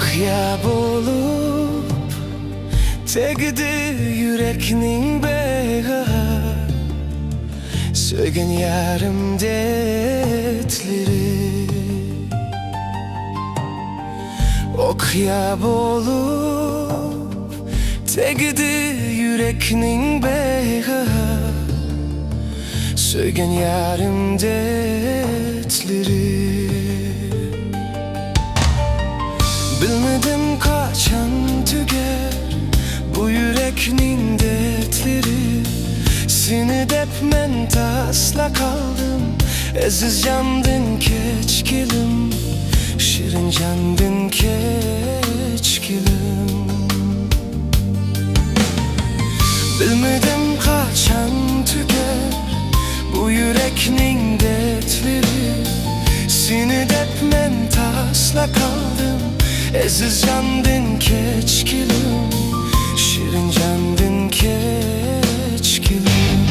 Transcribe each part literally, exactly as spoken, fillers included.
قىيا بولۇپ تەگدى يۈرەكنىڭ بەيگىگە، سۆيگەن يارىم دەردلىرى. ئوقيا بولۇپ تەگدى يۈرەكنىڭ بەيگىگە، سۆيگەن يارىم دەردلىرى. بىلمىدىم قاچان تۈگەر بۇ يۈرەكنىڭ دەردلىرى. سېنى دەپ مەن تاسلا قالدىم، ئەزىز جاندىن كەچكىلىم، شېرىن جاندىن كەچكىلىم. بىلمىدىم قاچان تۈگەر بۇ يۈرەكنىڭ دەردلىرى. سېنى دەپ مەن تاسلا قالدىم، ئەزىز جاندىن كەچكىلىم، شېرىن جاندىن كەچكىلىم.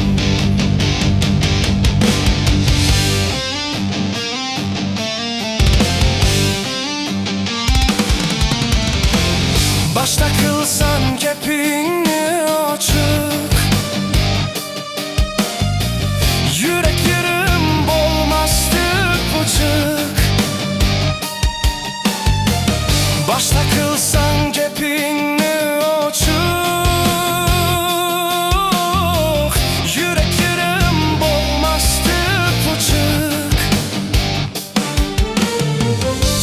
باشتا قىلسام گەپىڭنى ئوچۇق، يۈرەكلىرىم بولماستى پۇچۇق. باشتا قىلساڭ گەپىڭنى ئوچۇق، يۈرەكلىرىم بولماستى پۇچۇق.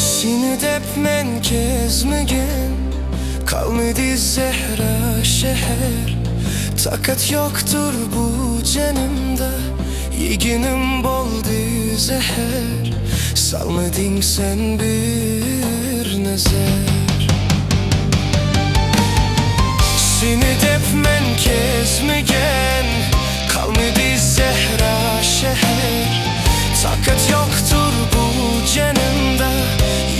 سېنى دەپ مەن كەزمىگەن، قالمىدى زەھرا شەھەر. تاقەت يوقتۇر بۇ جېنىمدا، يېگىنىم بولدى زەھەر. سالمىدىڭ سەن بىر نەزەر. سېنى دەپ مەن كەزمىگەن، قالمىدى زەھرا شەھەر. تاقەت يوقتۇر بۇ جېنىمدا،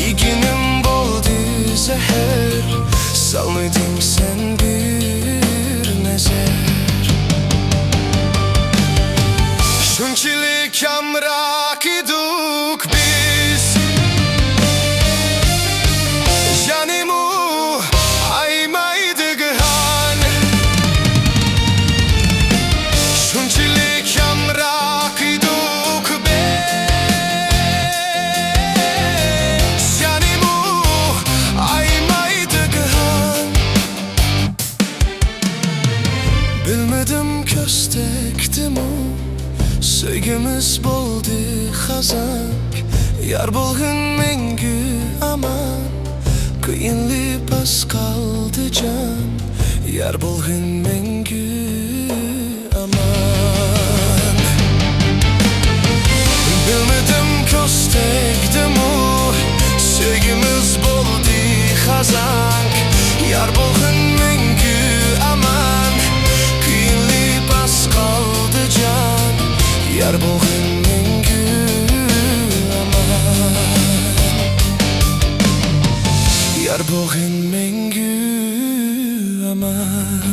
يېگىنىم بولدى زەھەر. سالمىدىڭ سەن بىر نەزەر. شۇنچىلىك ئامراق ئىدۇق بىز، جانىمۇ ئايىمايدىغان. شۇنچىلىك ئامراق ئىدۇق بىز، جانىمۇ ئايىمايدىغان. بىلمىدىم كۆز تەگدىمۇ، سۆيگۈمىز بولدى خازاڭ. يار بولغىن مەڭگۈ ئامان، قىيىن لىباس قالدى جان. يار بولغىن مەڭگۈ ئامان. بىلمىدىم كۆز تەگدىمۇ، سۆيگۈمىز بولدى خازاڭ. يار بولغىن مەڭگۈ ئامان، قىيىن لىباس قالدى جان. يار بولغىن مەڭگۈ ئامان، يار بولغىن مەڭگۈ ئامان.